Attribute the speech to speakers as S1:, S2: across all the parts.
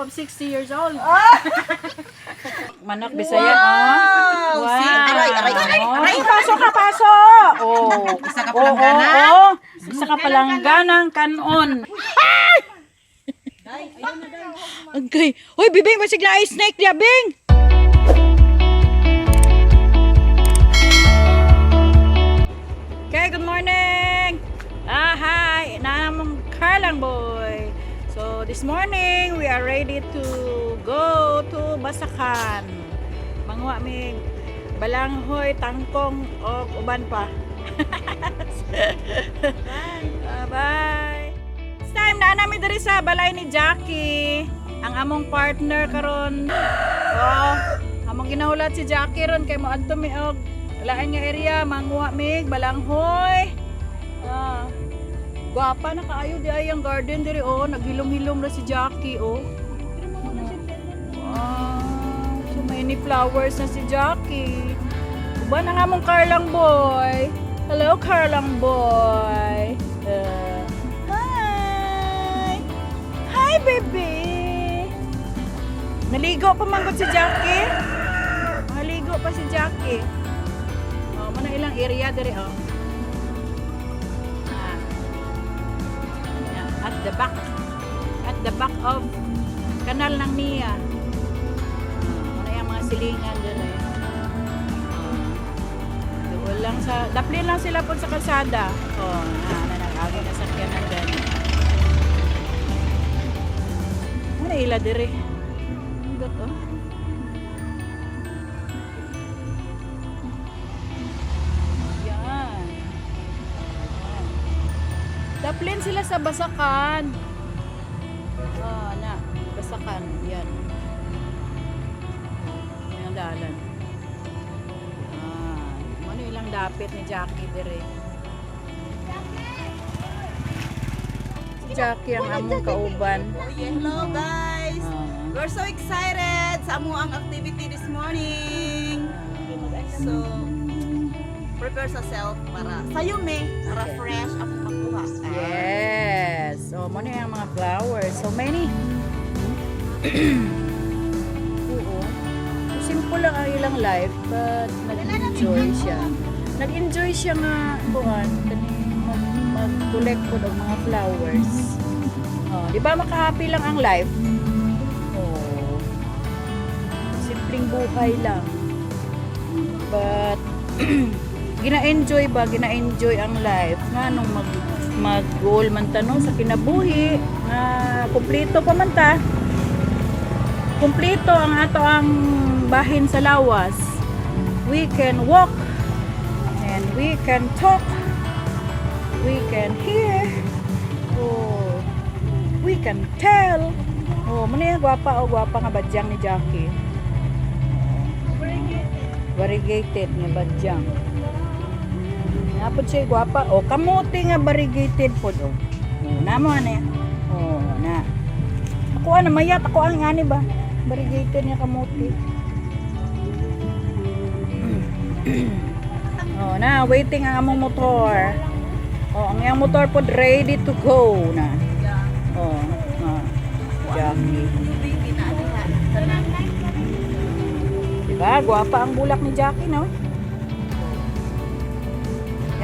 S1: Above 60 years old. Manok Bisaya, ah.
S2: Wow! See? Aray, aray, aray,
S1: Oh,
S2: aray.
S1: Pasok ka, pasok! Oh.
S2: Isa ka palanggana?
S1: Oo, oo. Isa ka palangganang kanon. Ay! Okay. Uy, bibing, basig na ay snake niya, Bing! Okay, good morning! Hi! Naamong Carlang Boy! So, this morning, we are ready to go to Basakan. Manguha mig balanghoy, tangkong, o uban pa. Bye! This time, naa nami diri sa balay ni Jackie. Ang among partner karon. Oh, among ginahulat si Jackie ron kay moadto mi og lain nga area manguha mig balanghoy. Ah. Gwapa na kaayo di ay ang garden diri, oh, naghilom-hilom ra si Jackie, oh. Wow, so many flowers na si Jackie. Uban ang among Carlang boy. Hello, Carlang boy. Hi. Hi, baby. Naligo pa man gud si Jackie. Naligo pa si Jackie. Oh, muna ilang area diri, oh. Ah. Yeah, at the back. At the back of kanal ng Nia. Muna yung mga silingan diri. Oh. Doon lang sa, daplin lang sila po sa kalsada. Oh, na, na, nag-agi na sakyanan din. Ano ila diri? Hanggat, oh. Yan. Yan. Daplin sila sa Basakan. Oh, na. Basakan. Yan. Yan ang dalan. Ah, ano ilang dapit ni Jackie dire. Si Jackie ang among kauban.
S2: Oh, yeah. Hello, guys!
S1: Ah.
S2: We're so excited sa amo ang activity this morning. So, prepare yourself para sayo me, para fresh ang makuha.
S1: Yes. So, mo na yung mga flowers. So many. Oo. Simple lang ang ilang life, but nag-enjoy siya. Nag-enjoy siya nga buwan kani mag mag-collect po og mga flowers. Oh, di ba makahappy lang ang life? Oh. Simpleng buhay lang. But gina-enjoy ba, gina-enjoy ang life nga nung mag mag-goal man ta, no, sa kinabuhi nga kumpleto pa man ta, kumpleto ang ato ang bahin sa lawas. We can walk and we can talk, we can hear, oh, we can tell. Oh, mo na yung gwapa, oh, gwapa nga badyang ni Jackie, variegated nga badyang. Napod siya gwapa. O, kamuti nga variegated pod. O, oh, namo na yan. O, na. Ako ana mayat. Ako ang ani ba? Variegated nga kamuti. O, na. Waiting ang among motor. O, ang iyang motor pod ready to go na. O, na. Jackie.
S2: Baby na diha.
S1: Diba? Gwapa ang bulak ni Jackie, no?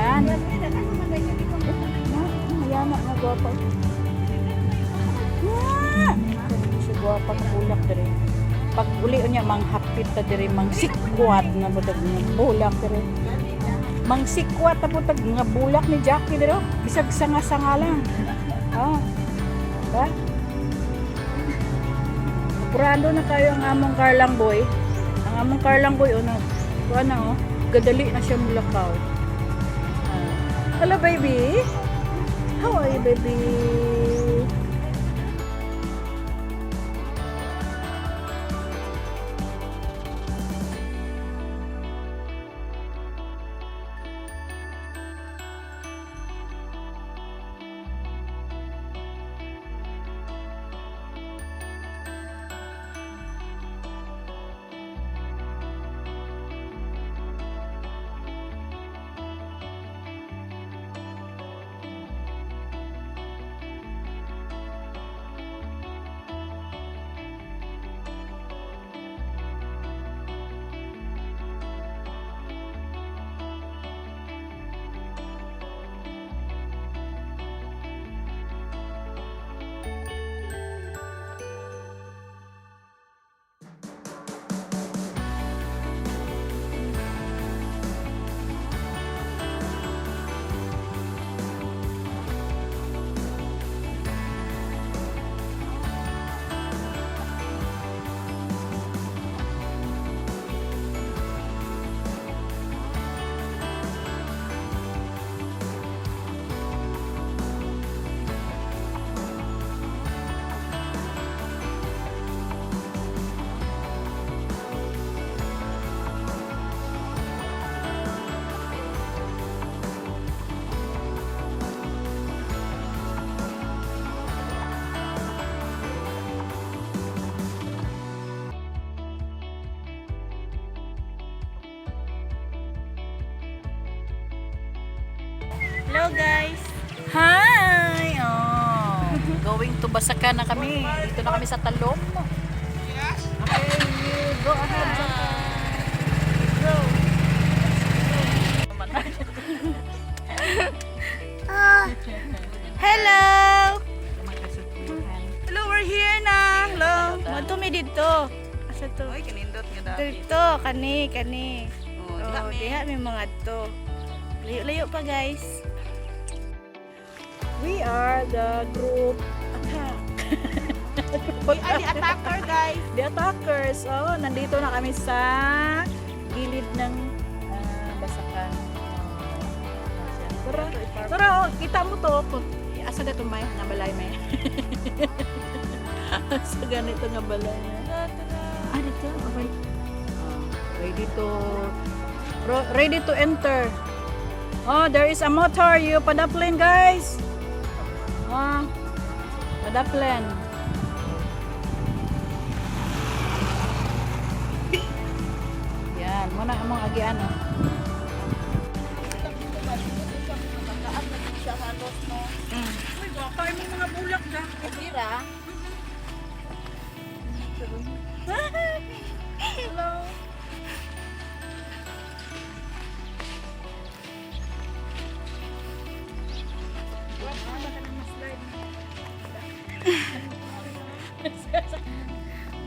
S1: Yan. Mayama nga gwapa. Ah! Siya gwapa nga bulak diri. Pag uli niya manghapit ta diri, mangsikwat nga butag nga bulak diri. Mangsikwat ta butag nga bulak ni Jackie diri. Oh. Bisag sanga-sanga lang. Ah. Ba? Apurado na kayo ang among Carlang boy. Ang among Carlang boy, oh, nag, kuha na, oh. Gadali na siya mulakaw. Ah. Hello, baby. How are you, baby?
S3: guys.
S1: Hi! Oh, going to Basakan na kami. Dito na kami sa Talom. Okay, you go ahead, Jackie. Go.
S3: Hello.
S2: Hello, we're here na. Hello.
S3: Mo mi dito. Asa to?
S2: Oy, kanindot nga dapit.
S3: Dito kani kani.
S2: Oh, diha
S3: Oh,
S2: mi.
S3: diha mi mga to. Layo-layo pa, guys.
S1: We are the group attack.
S2: We are the attacker, guys.
S1: The attackers. Oh, nandito na kami sa gilid ng Basakan. Oh. Tara, tara, oh, kita mo to. Asa na to may nga balay may. Asa ganito nga balay. Ah, dito. Okay. Oh, ready to enter. Oh, there is a motor. You padaplin, guys. Oh, padaplin. Yan, muna ang mga agian, oh.
S2: Siya halos, no?
S1: Uy, baka may mga bulak dyan.
S2: Okay ra.
S1: Hello.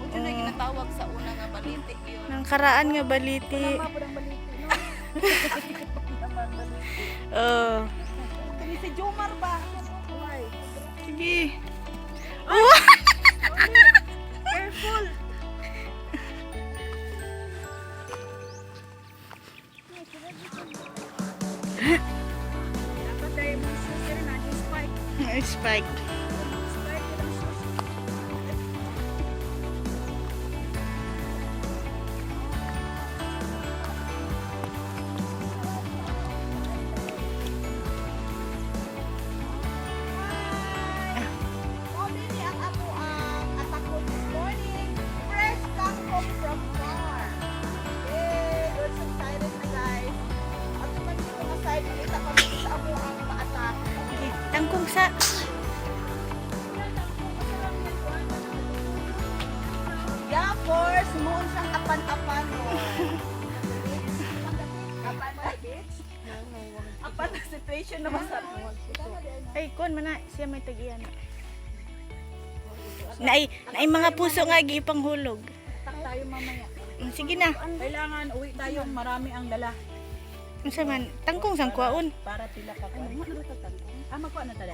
S2: Unsa na ginatawag sa una nga baliti yun?
S3: Nang karaan nga baliti. Oh.
S2: Kani si Jomar ba?
S3: Sige.
S2: Careful.
S1: Dapat tayo mga shoes rin, spike.
S3: Spike.
S1: Spike ang shoes.
S2: Mao ni ang amo ang atakon this morning. Fresh kangkong from farm. Yay! We're so excited na, guys. At man dito nga side, makita kami sa amo ang ma-attack.
S3: Sige, tangkong sa.
S2: Yeah, of course. Moon siyang apan-apan. Oh. Apan apan na situation na masarap.
S3: Ay, kon man na siya may tagian. Naay, naay mga puso nga gipanghulog.
S1: Tak tayo mamaya.
S3: Sige na.
S1: Kailangan uwi tayo, marami ang dala.
S3: Unsa man tangkong sang kuwaon.
S1: Para pila ka kuan. Ah, magkuha na tayo.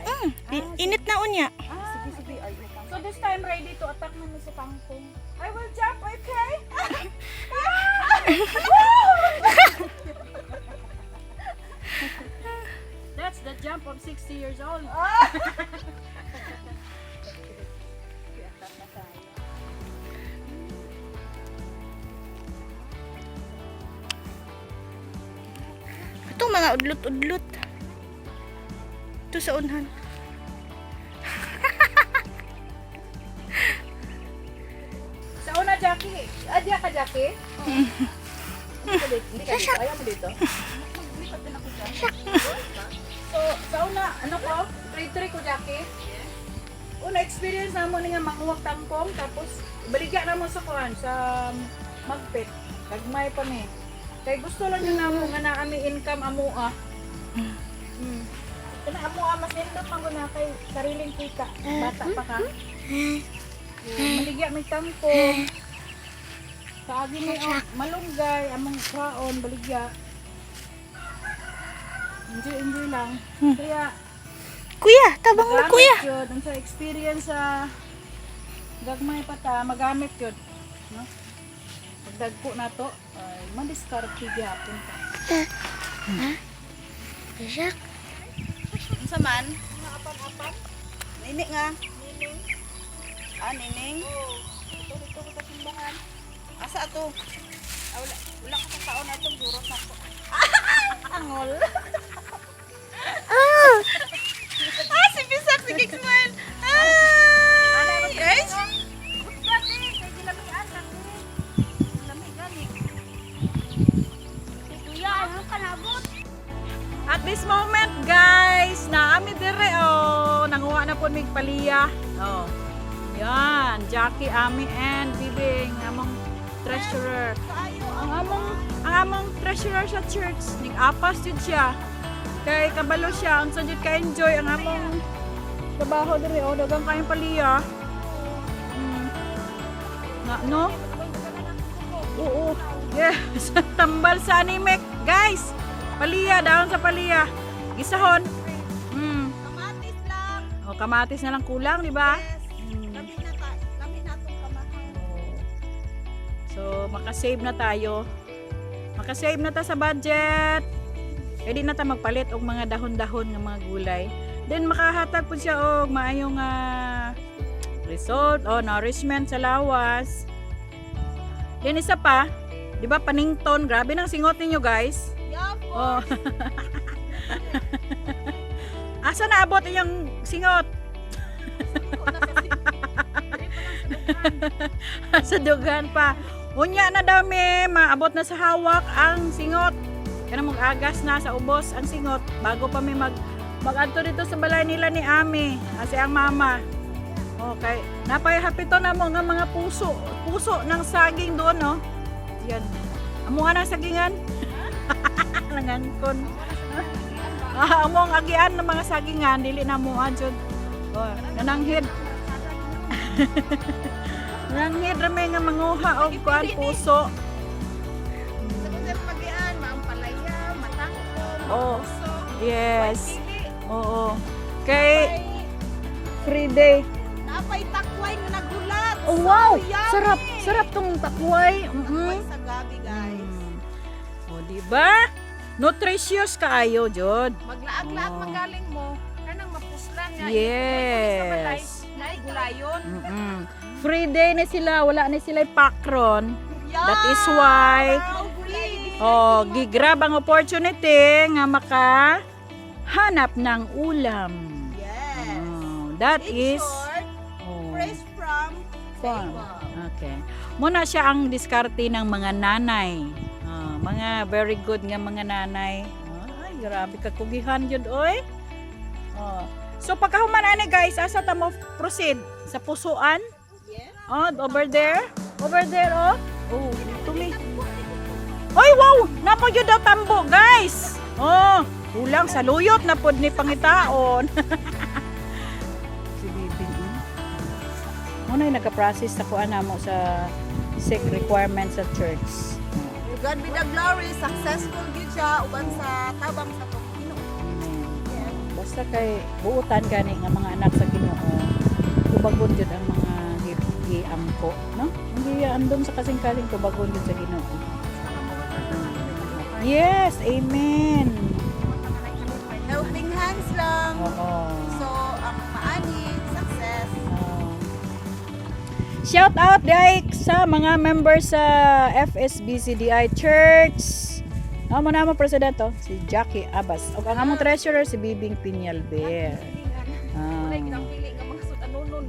S3: Init na unya.
S1: Ah, sige, sige. So this time ready to attack na mi sa kangkong. I will jump, okay? That's the jump of 60 years old.
S3: Itong mga udlot-udlot. Ito sa unhan.
S1: Sa una, Jackie. Ah, diya ka, Jackie? Hindi ka dito. Hindi ka dito. Ayaw mo dito. So, sa una, ano ko? Grade 3 ko, Jackie. Una, experience na mo ni nga manguwag tangkong, tapos baligya na mo sa kuan, sa magpit. Gagmay pa mi. Kay gusto lang yung namo nga naa mi income amoa. Kana amoa mas nindot man gud na kay sariling kita. Bata pa ka. Maligya may tangkong. Kaagi mi og malunggay among kaon baligya. Enjoy enjoy lang. Kaya
S3: Kuya, tabang mo
S1: magamit
S3: kuya.
S1: yun. Ang sa experience sa gagmay pa ta, magamit yun. No? Pagdagpo na to, ay madiskarte gyapon ta.
S2: Unsa man? Apan-apan. Nini nga. Nining. Ah, nining. Dito dito ko sa simbahan. Asa ato? Ah, wala, wala ka sa taon atong durot na ko. Angol. Ah, si Bisak, si Kik Smile. Ay! Ay!
S3: Kuya, ano ka nabot?
S1: At this moment, guys, naa mi dire oh, nanguha na po mig paliya. Oh. Yan, Jackie, Ami, and Bibing, among treasurer. Ang among treasurer sa church, nig-apas jud siya. Kay kabalo siya, unsa jud ka-enjoy ang among trabaho dire oh, daghang kayong paliya. Na, no? Oo. Yes. Tambal sa animek, guys. Paliya, dahon sa paliya. Gisahon.
S2: Kamatis lang.
S1: O, kamatis na lang kulang, di ba?
S2: Yes. Lami na ta, lami na atong kamatis.
S1: So, makasave na tayo. Makasave na ta sa budget. Pwede na ta magpalit og mga dahon-dahon ng mga gulay. Then makahatag po siya og maayong result o nourishment sa lawas. Then isa pa, 'di ba panington, grabe nang singot ninyo, guys.
S2: Yeah.
S1: Oh. Asa na abot inyong singot? Sa dugan pa. Unya na daw mi, maabot na sa hawak ang singot. Kana mag-agas na sa ubos ang singot bago pa mi magadto dito sa balay nila ni Ami, kasi ang mama. Okay. Napay hapito na mo nga mga puso, puso ng saging doon, no? Yan. Amuha ng sagingan. Nangangkon. Ah, amo ang agian ng mga sagingan, dili na mo jud. Oh, nananghid. Nananghid ra may nga manguha og kuan puso.
S2: Sa kung sa pagian, maampalaya, matangkong,
S1: Oh.
S2: puso,
S1: Yes.
S2: pili.
S1: Oo. Kay free day.
S2: Napay takway nga nagulat.
S1: Oh, wow.
S2: So yummy.
S1: Sarap, sarap tong takway.
S2: Takway sa gabi, guys.
S1: Oh, di ba? Nutritious kaayo, jud.
S4: Maglaag-laag
S1: Oh.
S4: magaling mo, kanang mapuslan nga.
S1: Yes.
S4: Nay gulayon.
S1: Free day na sila, wala na sila pakron.
S2: Yeah!
S1: That is why
S2: Wow, free.
S1: oh, gigrab ang opportunity nga maka hanap ng ulam.
S2: Yes.
S1: Oh, that
S2: In
S1: is
S2: short,
S1: oh,
S2: fresh from
S1: farm.
S2: table.
S1: Okay. Muna siya ang diskarte ng mga nanay. Ah, mga very good nga mga nanay. Ay, grabe ka kugihan jud oy. Oh. So pagkahuman ani, guys, asa ta mo proceed? Sa pusuan?
S2: Yes.
S1: Oh, over there? Over there, oh. Oh, tumi. Oy, wow! Napo jud daw tambo, guys. Oh, kulang sa luyot na pod ni pangitaon. Si Bibing. Eh. Muna yung nagka-process sa kuan namo sa SEC requirements sa church.
S2: To God be the glory, successful gyud siya uban sa tabang sa atong Ginoo.
S1: Amen. Basta kay buutan gani nga mga anak sa Ginoo, tubagon jud ang mga giampo, no? Ang giandom sa kasing-kasing, tubagon jud sa Ginoo. Yes, amen.
S2: Helping hands lang.
S1: Oo.
S2: So, ang maani, success.
S1: Oo. Shout out diay sa mga members sa FSBCDI Church. Amo na mo president oh, si Jackie Abbas. Ug ang among treasurer si Bibing Pinyalber. Ah.
S4: Walay ginapili nga mga sud-anunon.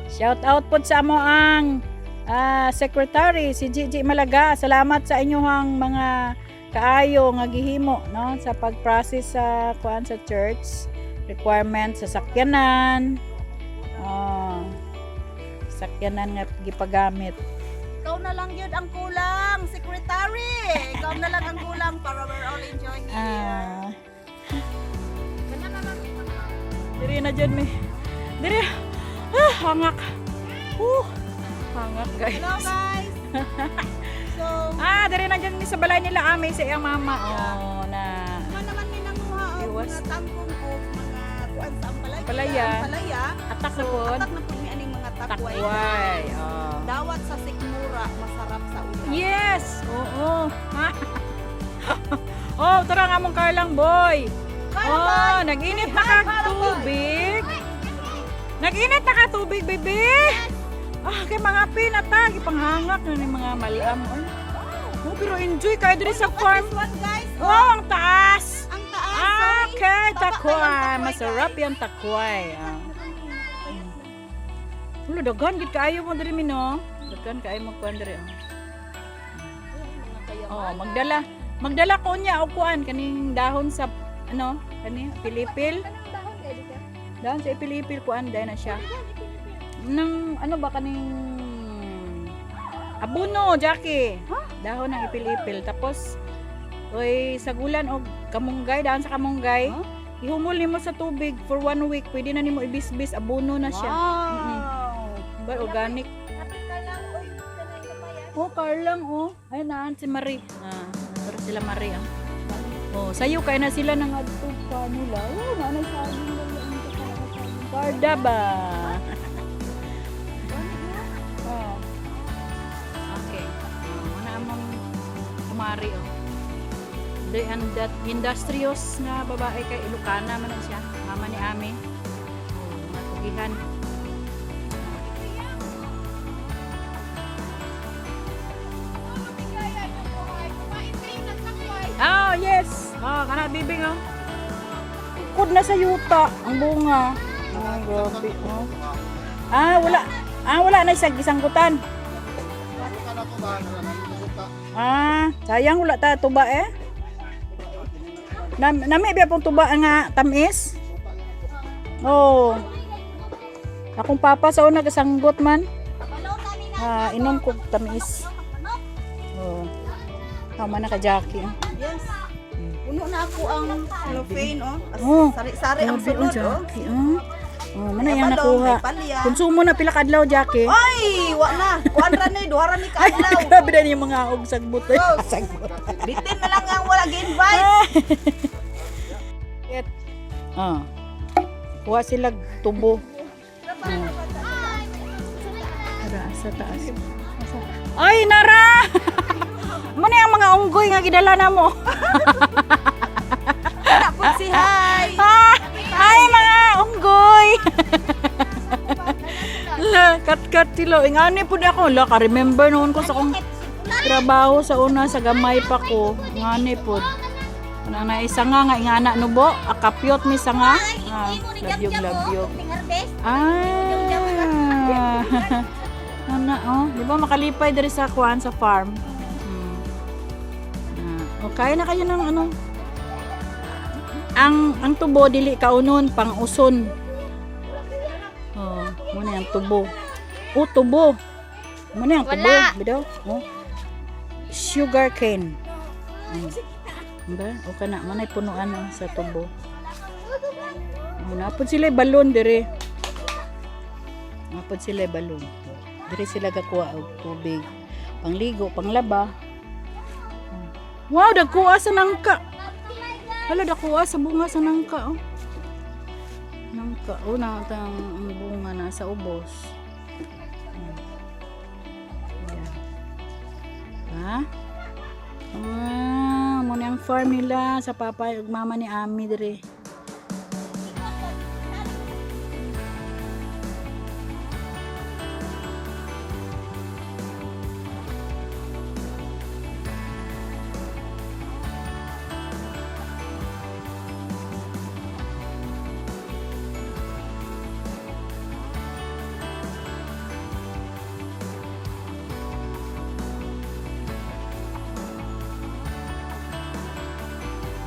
S1: Shout out po sa amo ang secretary si Gigi Malaga. Salamat sa inyong mga kaayo nga gihimo no sa pag-process sa kuan sa church requirement sa sakyanan. Oh. Sakyanan nga gipagamit.
S2: Ikaw na lang yun ang kulang, secretary. Ikaw na lang ang kulang para we're all enjoying here.
S1: Ah. Diri na jud mi. Diri. Ah, hangak. Hangak, guys.
S2: Hello, guys. So,
S1: Ah, diri na dyan mi sa balay nila Ami sa iyang mama. Oh, na.
S2: man naman may nanguha og
S1: Iwas.
S2: mga tangkong og mga kuan sa ampalaya.
S1: Ampalaya.
S2: Ampalaya.
S1: Atak na pod.
S2: Atak na pud mi aning mga takway.
S1: Takway. Oh.
S2: Dawat sa sikmura, masarap sa ulam.
S1: Yes. Oo. Oh, tara nga mong Carlang boy. Oh, nag-init na ka tubig. Nag-init na ka tubig, baby. Ah, kay mga pinata, gipanghangak na ni mga malam. Oh, pero enjoy kayo diri sa farm.
S2: This one, guys,
S1: Oh, ang taas.
S2: ang taas. Sorry.
S1: Okay,
S2: Taba
S1: takway.
S2: kayong takway,
S1: Masarap
S2: guys.
S1: yung takway. Ah. Ulo, daghan gid kaayo mo diri mi no. Daghan kaayo mo kuan diri. Oh. Oh, magdala. Magdala ko niya og kuan kaning dahon sa ano, kani pilipil.
S4: Anong dahon kay ka?
S1: Dahon sa ipilipil kuan dahil na siya. Nang ano ba kaning abuno, Jackie. Dahon ng ipilipil. Tapos oy sagulan og kamunggay, dahon sa kamunggay.
S2: Huh?
S1: Ihumol nimo sa tubig for one week. Pwede na nimo ibisbis, abuno na siya.
S2: Wow.
S1: Ba organic.
S4: Kapit ka lang oy, kanay kapayas.
S1: Oh, Carlang oh. Ay naan si Marie. Ah, pero sila Marie ah. Oh, sayo kay na sila nang adto pa nila. Oh, naanay sa amin. Parda ba? Oh. Okay. Oh, muna among kumari oh. The and that industrious nga babae kay Ilocana man na siya. Mama ni Ami. Oh, mga kugihan. Oh, yes. Oh, kana bibing oh. Kud na sa yuta ang bunga. Oh, grabe oh. Ah, wala. Ah, wala na isang isangkutan. Ah, sayang wala ta tuba eh. Nami biya pong tuba nga tamis. Oh. Akong papa sa una kasanggot man. Ah, inom ko tamis. Oh. Tama na ka Jackie. Ah.
S2: Yes. Puno na ako ang cellophane, oh. As,
S1: Oh.
S2: sari-sari ang
S1: Grabe,
S2: sulod, oh.
S1: Jackie, oh. Oh, mana
S2: May
S1: yang
S2: balong,
S1: nakuha.
S2: may palya.
S1: Konsumo na pila kadlaw, Jackie.
S2: Ay, wa na. Kuan ra ni, duha ra ni kaadlaw.
S1: Grabe na yung mga og sagbot. Ay,
S2: Oh.
S1: sagbot.
S2: Bitin na lang ang wala gi-invite.
S1: Ah. Kuha sila tubo. Tara, sa taas. Ay, nara! Muna yung mga unggoy nga gidala na mo.
S2: Tapos si hi.
S1: Ah, ay, mga unggoy! La, kat-kat sila. Ingani po na ako. La, ka-remember noon ko sa akong trabaho sa una, sa gamay pa ko. Ingani po. Kanang naisa nga, nga ingana no bo. Akapyot mi sa nga. Ah, labyog, labyog. Ah. Ana oh, di ba makalipay diri sa kuan sa farm. Ah, okay na kayo ng ano. Ang tubo dili kaunon pang-uson. Oh, muna yung tubo. Oh, tubo. Muna yung tubo,
S4: Wala.
S1: bidaw. Oh. Sugar cane. Diba? O kana manay punuan oh, sa tubo. Oh, napod sila balon dire. Napod sila balon. Dire sila gakuha og tubig. Pangligo, panglaba. Wow, dagkuha sa nangka. Hala, dagkuha sa bunga sa nangka. Oh. Nangka. Oh, na ang bunga na sa ubos. Yeah. Ha? Ah, mo ang farm nila sa papa ug mama ni Ami dire.